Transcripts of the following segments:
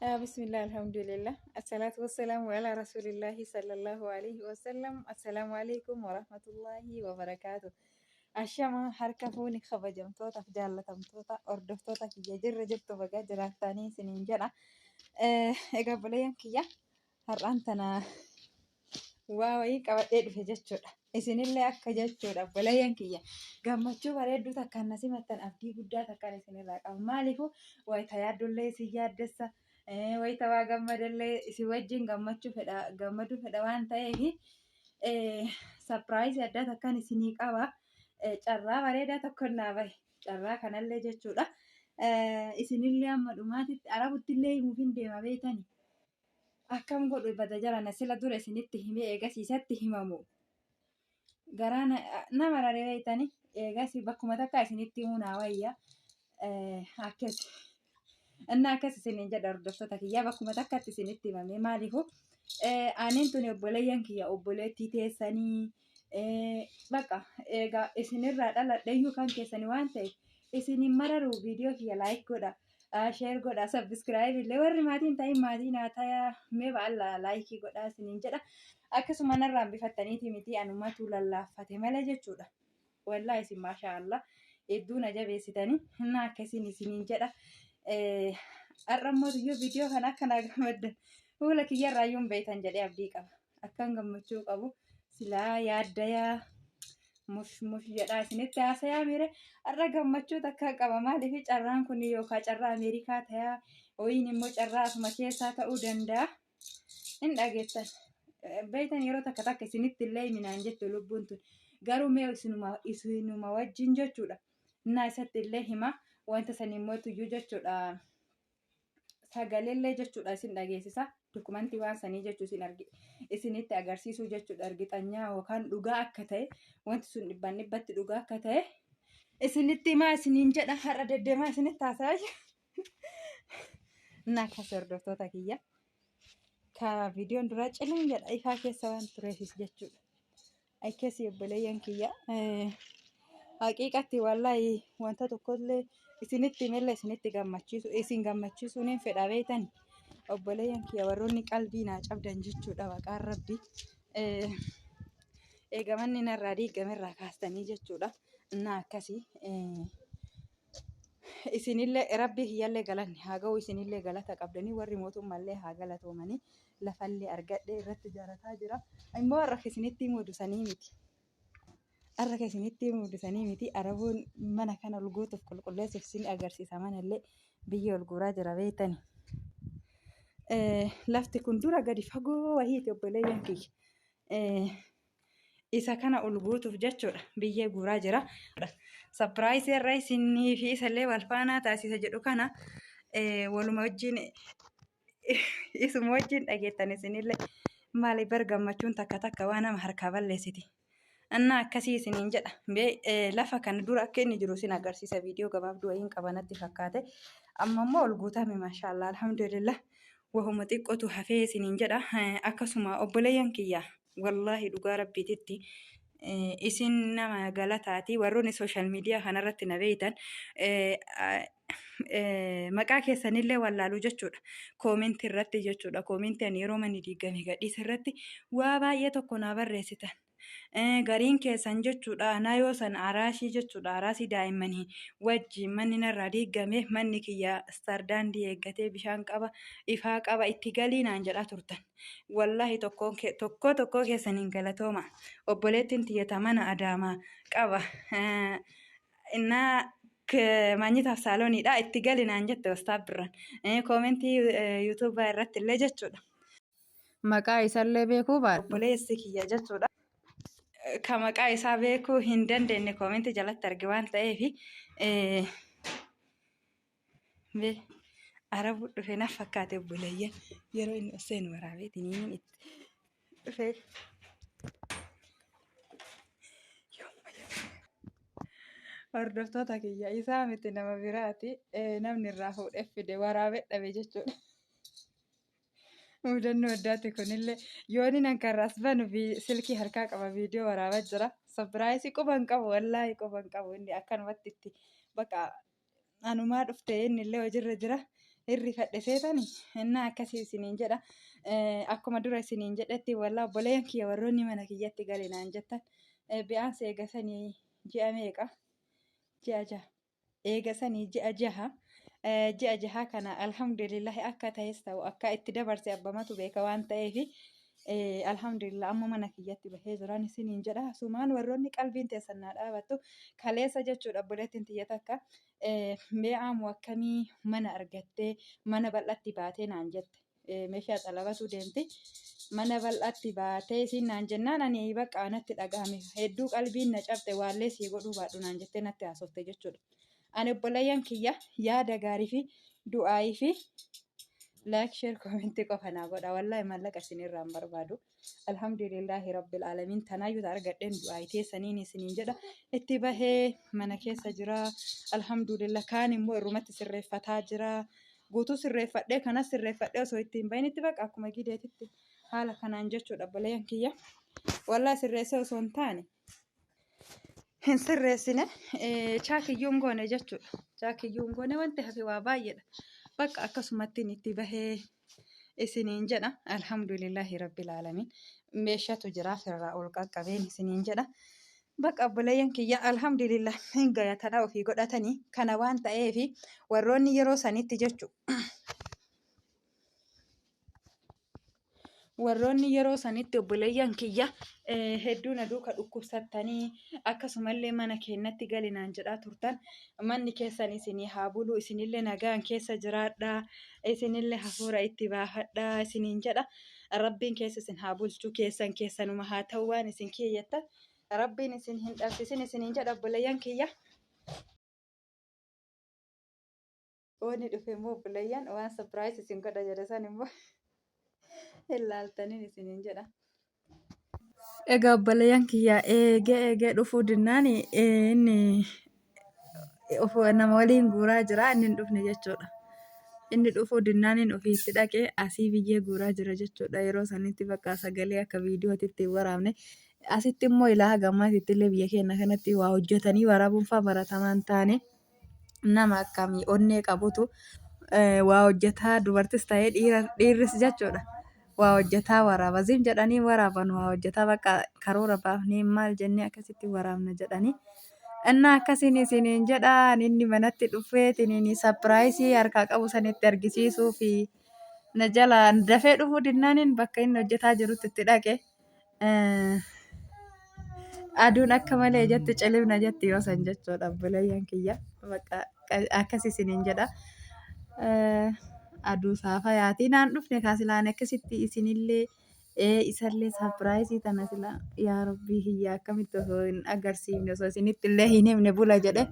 Bismillah, alhamdulillah. Assalatu wassalamu ala rasulillahi sallallahu alaihi wasallam. Assalamu alaikum warahmatullahi wabarakaatu. Ashama harka fuuni kabajamtootaaf jaallatamtoota hordoftoota kiyya jirra jirtu bagaa jiraattanii isiniin jedha. Egaa obboleeyyan kiyya har'aan tana waa wayii qabadhee dhufe jechuudha. Isinillee akka jechuudha obboleeyyan kiyya gammachuu bareedduu takkaan na simattan abdii guddaa takkaan isinirraa qaba. Maaliifuu wayita yaaddullee isin yaaddessa wayita waa gammadallee isin wajjin gammachuu fedha gammaduu fedha waan ta'eef sapiraayizii addaa takkaan isinii qaba. Carraa bareedaa tokkon naa bahe carraa kanallee jechuudha. Isinillee amma dhumaatitti arabuttillee himuuf hin deema beeytani. Akkam godhu bada jarana sila dura isinitti himee eegas isatti himamu. Garaa na marare beeytani eegas bakkuma takka isinitti himuu naa wayya. Akkas inni akkas isiniin jedha hordoftoota kiyyaa bakkuma takkatti isinitti himame maaliifu aniin tuni obboleeyyan kiyya obboleettii teessanii bakka eegaa isinirraa dhaladheyyuu kan keessanii waan ta'eef isin hin mararu viidiyoo kiyya laayik godha. Sheer godhaa sabbiskiraayib illee warri maatii hin ta'in maatii naa tayaa mee ba'alla laayikii godhaa isiniin jedha akkasuma narraan bifattaniiti miti anumatu lallaaffate malee jechuudha wallaa isin maashaa Allah hedduu na jabeessitanii na akkasiin isiniin jedha har'a immoo iyyuu viidiyoo kana akka naa gammaddan fuula kiyyarraa iyyuu hin beektan jedhee abdii qaba akkan gammachuu qabu silaa yaaddayaa mush mush jedhaa isinitti haasayaa miire har'a gammachuu takka qaba maaliif carraan kun yookaan carraa Ameerikaa tayaa wayiin immoo carraa asuma keessaa ta'uu danda'a hin dhageettan beektan yeroo takka takka isinitti illee himinaan jettu lubbuun tun garuu mee isinuma isinuma wajjin jechuudha innaa isatti illee hima wanta san immoo tuyyuu jechuudha. Sagaleellee jechuudha isin dhageessisa. Dokumentii waan sanii jechuu isin argi isinitti agarsiisuu jechuudha argixanyaa yookaan dhugaa akka ta'e wanti sun dhibbaan dhibbatti dhugaa akka ta'e isinitti himaa isiniin jedha har'a deddeemaa isinitti haasa'a jira. Na akkas hordoftoota kiyya. Ka viidiyoon duraa ciliin jedha ifaa keessa waan tureefis jechuudha. Akkasii obboleeyyan kiyya. Haqiiqatti wallaahi wanta tokkollee isinitti himellee isinitti gammachiisu isin gammachiisuun hin fedha beeytani. Obboleeyyan kiyya warroonni qalbii naa cabdan jechuudha maqaan rabbi. Eega manni narraa diigamerraa kaastanii jechuudha. Innaa akkasii. Isinillee rabbii kiyyallee galanni haa ga'u isinillee galata qabdanii warri mootummaallee haa galatoomanii lafallee argadhee irratti ijaarataa jira. Immoo har'a isinitti himuu dusanii miti. Har'a isinitti himuu dusanii miti. Arabuun mana kana ol guutuuf qulqulleessuuf isin agarsiisa manallee biyya ol guuraa jira beektani. Lafti kun dura gadi fagoo wahiiti obboleeyyan kiyya. Isa kana ol guutuuf jechuudha biyyee guuraa jira. Sapiraayisii irra isinii fi isallee wal faanaa taasisa jedhu kana waluma wajjin isuma wajjin dhageettan isinillee maali bar gammachuun takka takka waa nama harkaa balleessiti. Innaa akkasii isiniin jedha. Mee lafa kana dura akka inni jiru isin agarsiisa viidiyoo gabaabduu wayiin qaba natti fakkaate. Amma immoo ol guutame maashaallah alhamdulillah. Wahuma xiqqootu hafee isiniin jedha. Akkasuma obboleeyyan kiyya wallaahi dhugaa rabbiititti isin nama galataati warroonni sooshaal miidiyaa kanarratti na beeytan maqaa keessanillee wallaaluu jechuudha. Koomentii irratti jechuudha. Koomentii ani yeroo manni diigame gadhiise irratti waa baay'ee tokko naa barreessitan. Gariin keessan jechuudha anaa yoo san araashii jechuudha araasii daa'immanii wajjin manni narraa diigame manni kiyya istardaandii eeggatee bishaan qaba ifaa qaba itti galii naan jedhaa turtan. Wallaahi tokkoon tokkoo tokkoo keessaniin galatooma. Obboleettiin tiyya ta mana adaamaa qaba. Innaa maanyitaaf saalooniidha itti gali naan jette wastaaf birran. Koomentii yuutuubaa irratti illee jechuudha. Maqaa isallee beekuu baadhu. Obboleessi kiyya jechuudha. Ka maqaa isaa beekuu hin dandeenye koomentii jalatti arge waan ta'eef mee arabu dhufe na fakkaate obboleeyyan yeroo inni ol seenu waraabeetiin itti dhufe. Hordoftoota kiyya isaa miti nama biraati namni irraa fuudhee fide waraabee dhabe jechuudha. Mudannoo addaati kunillee yooni nan karraas banu silkii harkaa qaba viidiyoo waraabaa jira. Sapiraayisii quba hin qabu wallaahi quba hin qabu inni akkanumatti itti bakka anumaa dhufte inni illee hojiirra jira. Hin rifadhe seetani innaa akkasii isiniin jedha. Akkuma dura isiniin jedhetti wallaa obboleeyyan kiyya warroonni mana kiyyatti gale naan jettan bi'aansi eegasanii ji'a meeqa? Ji'a jaha. Eegasanii ji'a jaha. Ji'a jaha kana alhamdulillahi akka ta'es ta'u akka itti dabarse abbamatu beeka waan ta'eef alhamdulillah amma mana kiyyatti bahee jiran isiniin jedha. Asumaan warroonni qalbiin teessan naa dhaabattu kaleessa jechuudha obboleettiin tiyya takka mee aamu akkamii mana argattee mana bal'atti baatee naan jette. Meeshaa xalabatu deemti. Mana bal'atti baatee isiin naan jennaan ani bakka natti dhagahame hedduu qalbiin na cabxe waallee sii godhuu baadhu naan jettee natti haasofte jechuudha. Ani obboleeyyan kiyya yaada gaarii fi du'aayii fi like share comment qofa naa godha. Wallaahi maallaqa isinirraa hin barbaadu. Alhamdulillahi rabbil aalamiin tanaayyuu ta argadheen du'aayii teessaniin isiniin jedha. Itti bahee mana keessa jira. Alhamdulillah kaan immoo irrumatti sirreeffataa jira. Guutuu sirreeffadhee kanas sirreeffadhee osoo itti hin bahin itti baqa akkuma gideetitti haala kanaan jechuudha obboleeyyan kiyya. Wallaahi sirreessee osoo hin taane hin sirreessine chaakiyyuu hin goone jechuudha. Chaakiyyuu hin goone wanti hafe waa baay'eedha. Bakka akkasumatti itti bahee isiniin jedha. Alhamdulillahi rabbil aalamiin. Meeshatu jira firraa ol qaqqabeen isiniin jedha. Bakka obboleeyyan kiyya alhamdulillah hin gaya tana ofii godhatanii kana waan ta'eef warroonni yeroo sanitti jechu warroonni yeroo sanitti obboleeyyan kiyya hedduu na duuka dhukkubsattanii akkasumallee mana keennatti gali naan jedhaa turtan manni keessan isinii haa bulu isinillee nagaan keessa jiraadhaa isinillee hafuura itti baafadhaa isiniin jedha rabbiin keessa isin haa bulchu keessan keessanuma haa ta'u waan isin keeyyattan rabbiin isin hin dhabsisin isiniin jedha obboleeyyan kiyya. Wanni dhufe immoo obboleeyyan waan surprise isin godha jedhe san immoo hin laaltaniin isiniin jedha. Egaa obboleeyyan kiyya eegee eegee dhufuu dinnaan inni nama waliin guuraa jira inni hin dhufne jechuudha. Inni dhufuu dinnaaniin ofii itti dhaqee asii biyyee guuraa jira jechuudha. Yeroo sanitti bakka sagalee akka viidiyootitti hin waraabne. Asitti immoo ilaa haga ammaatitti illee biyya keenya kanatti waa hojjetanii waraabuun fa'aa baratamaa hin taane. Nama akkamii onnee qabutu waa hojjetaa dubartis ta'ee dhiirris jechuudha. Waa hojjetaa waraaba. Zim jedhanii waraaban waa hojjetaa bakka karoora baafnee maal jennee akkasitti waraabna jedhanii. Innaa akkasiin isiniin jedha inni manatti dhufeetiin sapiraayisii harkaa qabu sanitti argisiisuu fi na jala dafee dhufuu dinnaaniin bakka inni hojjetaa jirutti itti dhaqe. Aduun akka malee jetti cilimna jetti yoo san jechuudha obboleeyyan kiyya. Bakka akkas isiniin jedha. Aduu saafa yaatii naan dhufne kaasilaan akkasitti isinillee isallee sapiraayisii tana sila yaa rabbii kiyya akkamitti osoo hin agarsiifne osoo isinitti illee hin himne bula jedhe.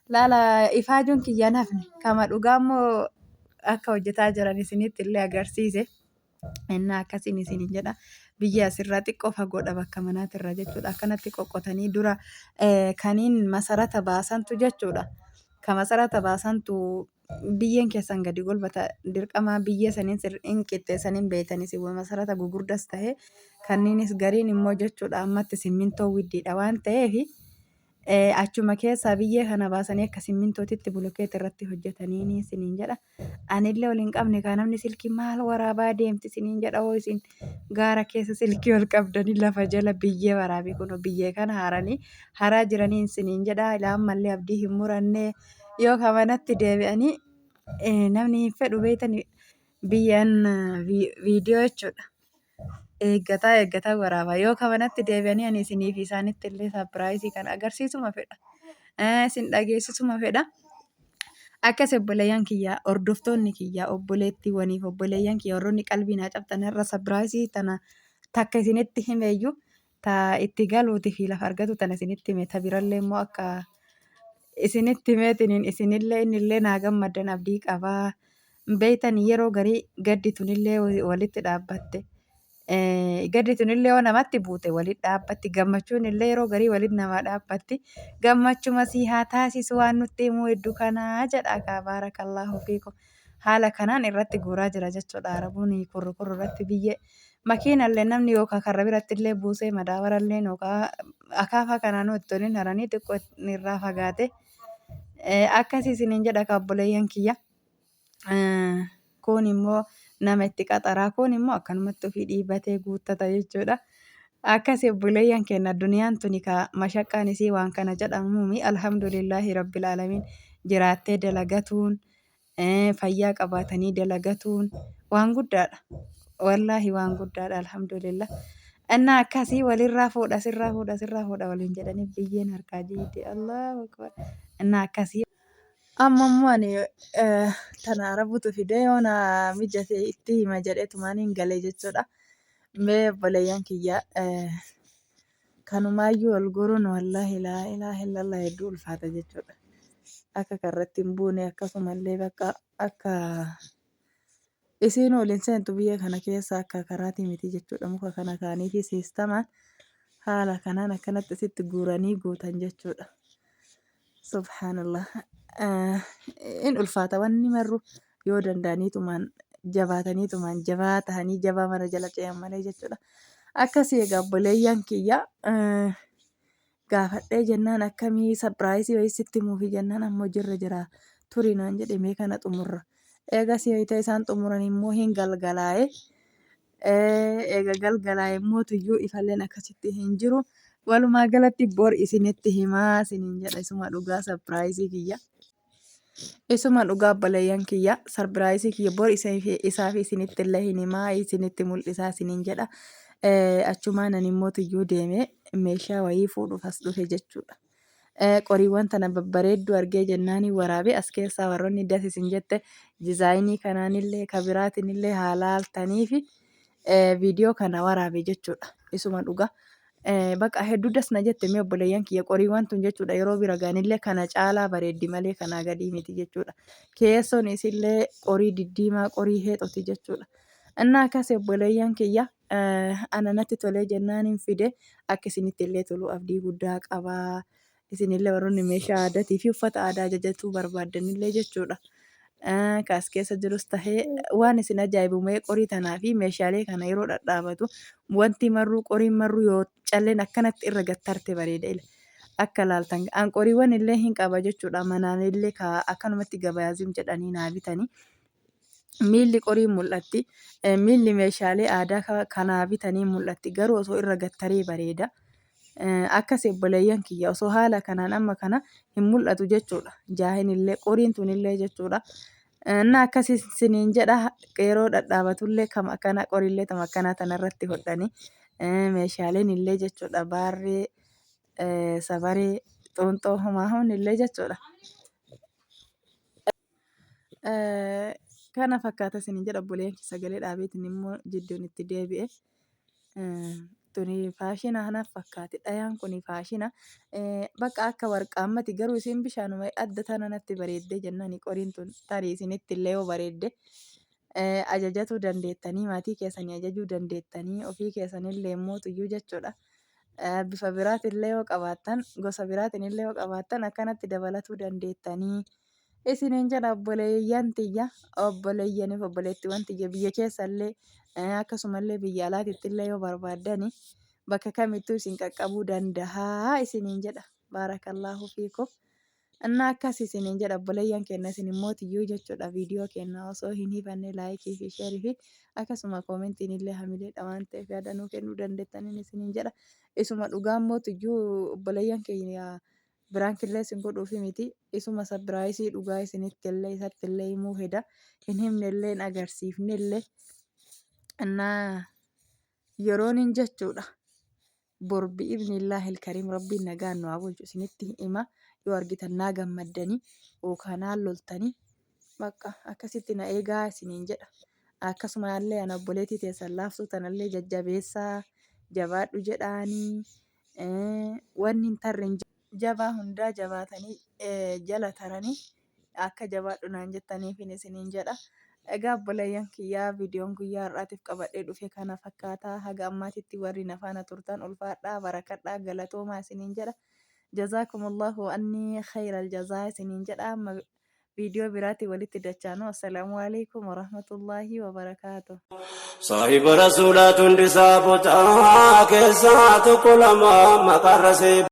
Laala ifaajuun kiyya nafne kama dhugaa immoo akka hojjetaa jiran isinitti illee agarsiise. Innaa akkasiin isiniin jedha. Biyya asirraa xiqqoo fagoodha bakka manaatirra jechuudha. Akkanatti qoqqotanii dura kaniin masarata baasantu jechuudha. Ka masarata baasantu biyyeen keessan gadi golbata dirqama biyyee saniin hin qixxeessaniin beeytanii si masarata gugurdas ta'e kanniinis gariin immoo jechuudha ammatti simmintoo widdiidha waan ta'eef Achuma keessaa biyyee kana baasanii akka simmintootitti bolokeeti irratti hojjetaniini isiniin jedha. Anillee ol hin qabne kaa namni silkii maal waraabaa deemti isiniin jedha hoo isin gaara keessa silkii ol qabdanii lafa jala biyyee waraabii kun biyyee kana haranii haraa jiranii isiniin jedha. Ilaa ammallee abdii hin muranne yoo ka manatti deebi'anii namni hin fedhu beeytani biyyeen viidiyoo jechuudha. Eeggataa eeggataa waraaba. Yoo ka manatti deebi'anii ani isinii fi isaanitti illee sapiraayisii kana agarsiisuma fedha. Isin dhageessisuma fedha. Akkas obboleeyyan kiyya hordoftoonni kiyya obboleettiiwwaniif obboleeyyan kiyya warroonni qalbii naa cabxan irra sapiraayisii tana takka isinitti himeeyyuu ta itti galuuti fi lafa argatu tana isinitti hime ta birallee immoo akka isinitti himeetiniin isinillee innillee naa gammaddan abdii qabaa. Beeytan yeroo garii gaddi tunillee walitti dhaabbatte. Gaddi tunillee yoo namatti buute walitti dhaabbatti. Gammachuun illee yeroo garii walitti namaa dhaabbatti. Gammachuma sii haa taasisu waan nutti himuu hedduu kanaa jedha kaa baarakallaahu fiikum. Haala kanaan irratti guuraa jira jechuudha. Arabuun kurru kurru irratti biyyee makiinallee namni yookaan karra biratti illee buusee madaabarallee yookaan akaafaa kanaan ittiin haranii xiqqoo irraa fagaate. Akkasii isiniin jedha kaa obboleeyyan kiyya. Kuun immoo nama itti qaxaraa kuun immoo akkanumatti ofii dhiibatee guuttata jechuudha. Akkasi obboleeyyan keenya duniyaan tuni ka mashaqqaan isii waan kana jedhamuumi alhamdulillaahi rabbil aalamiin jiraattee dalagatuun fayyaa qabaatanii dalagatuun waan guddaadha. Wallaahi waan guddaadha alhamdulillah. Innaa akkasii walirraa fuudha sirraa fuudha sirraa fuudha waliin jedhanii biyyeen harkaa jiidhe Allahu akbar. Innaa akkasii. Amma immoo ani tana arabutu fide yoo na mijate itti hima jedheetumaan hin galee jechuudha. Mee obboleeyyan kiyya kanumaayyuu ol guuruun wallaahi laa ilaaha illallah hedduu ulfaata jechuudha. Akka karratti hin buune akkasumallee bakka akka isiin ol hin seentu biyya kana keessa akka karaatii miti jechuudha. Muka kana kaanii fi siistamaan haala kanaan akkanatti sitti guuranii guutan jechuudha. Subhaanallah. In ulfaata wanni marru yoo danda'aniitumaan jabaataniitumaan jabaa tahanii jabaa mara jala ce'an malee jechuudha. Akkasii egaa obboleeyyan kiyya gaafadhee jennaan akkamii sapiraayisii wayii sitti himuufi jennaan ammoo jirra jira turi naan jedhe mee kana xumurra. Eegas wayita isaan xumuran immoo hin galgalaa'e. Eega galgalaa'e immoo tuyyuu ifalleen akkasitti hin jiru. Walumaa galatti bor isinitti himaa isiniin jedha isuma dhugaa sapiraayisii kiyya. Isuma dhugaa obboleeyyan kiyya sarpiraayisii kiyya bor isaaf isinitti illee hin himaa isinitti mul'isaa isiniin jedha. Achumaan ani immoo tuyyuu deemee meeshaa wayii fuudhuuf as dhufe jechuudha. Qoriiwwan tana babbareedduu argee jennaanii waraabee as keessaa warroonni das isin jette dizaayinii kanaanillee kabiraatinillee haa laaltaniifi viidiyoo kana waraabe jechuudha. Isuma dhugaa. Baqa hedduu das na jette mee obboleeyyan kiyya qoriiwwan tun jechuudha yeroo bira gaanillee kana caalaa bareeddi malee kanaa gadii miti jechuudha. Keessoon isillee qorii diddiimaa qorii heexoti jechuudha. Innaa akkas obboleeyyan kiyya ana natti tolee jennaan hin fide akka isinitti illee tolu abdii guddaa qabaa. Isinillee warroonni meeshaa aadaatii fi uffata aadaa ajajatuu barbaaddanillee jechuudha. Ka as keessa jirus tahee waan isin ajaa'ibu mee qorii tanaa fi meeshaalee kana yeroo dhadhaabatu wanti marruu qoriin marruu yoo calleen akkanatti irra gattarte bareeda ila. Akka laaltan an qoriiwwan illee hin qaba jechuudha manaan illee ka akkanumatti gabayaa zim jedhanii naa bitanii. Miilli qorii mul'atti. Miilli meeshaalee aadaa kanaa bitanii mul'atti. Garuu osoo irra gattaree bareeda. Akkas obboleeyyan kiyya osoo haala kanaan amma kana hin mul'atu jechuudha. Jaahin illee qoriin tun illee jechuudha. Inni akkas isiniin jedha yeroo dhadhaabatullee kam akkana qoriillee tam akkanaa tanarratti hodhanii meeshaaleen illee jechuudha baarree safaree xuunxoo homaa humni illee jechuudha. Kana fakkaata isiniin jedha obboleeyyan kiyya sagalee dhaabeetiin immoo jidduun itti deebi'e. Tuni faashina anaaf fakkaate dhayaan kuni faashina bakka akka warqaammati garuu isin bishaanuma adda tana natti bareeddee jennaan qoriin tun tarii isinitti illee yoo bareedde ajajatuu dandeettanii maatii keessanii ajajuu dandeettanii ofii keessanillee immoo tuyyuu jechuudha. Bifa biraatillee yoo qabaattan gosa biraatiin illee yoo qabaattan akkanatti dabalatuu dandeettanii. Isiniin jedha obboleeyyan tiyya obboleeyyaniif obboleettiiwwan tiyya biyya keessallee akkasumallee biyya alaatittillee yoo barbaaddani bakka kamittuu isin qaqqabuu dandahaa isiniin jedha baarakallaahu fiikum. Innaa akkas isiniin jedha obboleeyyan keenya isin immoo tiyyuu jechuudha viidiyoo keenya osoo hin hifanne laayikii fi sheerii fi akkasuma koomentiin illee hamileedha waan ta'eef yaada nuu kennuu dandeettaniin isiniin jedha. Isuma dhugaa immoo tiyyuu obboleeyyan keenya Biraankillee isin godhuufi miti isuma sabiraayisii dhugaa isinitti illee isatti illee himuu heda hin himne illee hin agarsiifne illee innaa yeroon hin jechuudha. Bor bi'idhnillaahi kariim rabbiin nagaan nu haa bulchu isinitti hima yoo argitan naa gammaddanii yookaan naa loltanii bakka akkasitti na eegaa isiniin jedha. Akkasuma illee ana obboleettii teessan laaftuu tanallee jajjabeessaa jabaadhu jedhaanii wanni hin tarre hin jiru. Jabaa hundaa jabaatanii jala taranii akka jabaadhu naan jettaniifin isiniin jedha. Egaa obboleeyyan kiyyaa viidiyoon guyyaa har'aatiif qabadhee dhufe kana fakkaata. Haga ammaatitti warri na faana turtan ulfaadhaa barakadhaa galatoomaa isiniin jedha. Jazaakumullahu annii khayral jazaa isiniin jedha. Amma viidiyoo biraatiin walitti dachaanu. Assalaamu alaikum warahmatullaahi wabarakaatuh. Saahiba rasuulaatu hundi saabotaa keessaa tokko lama maqaan rasee.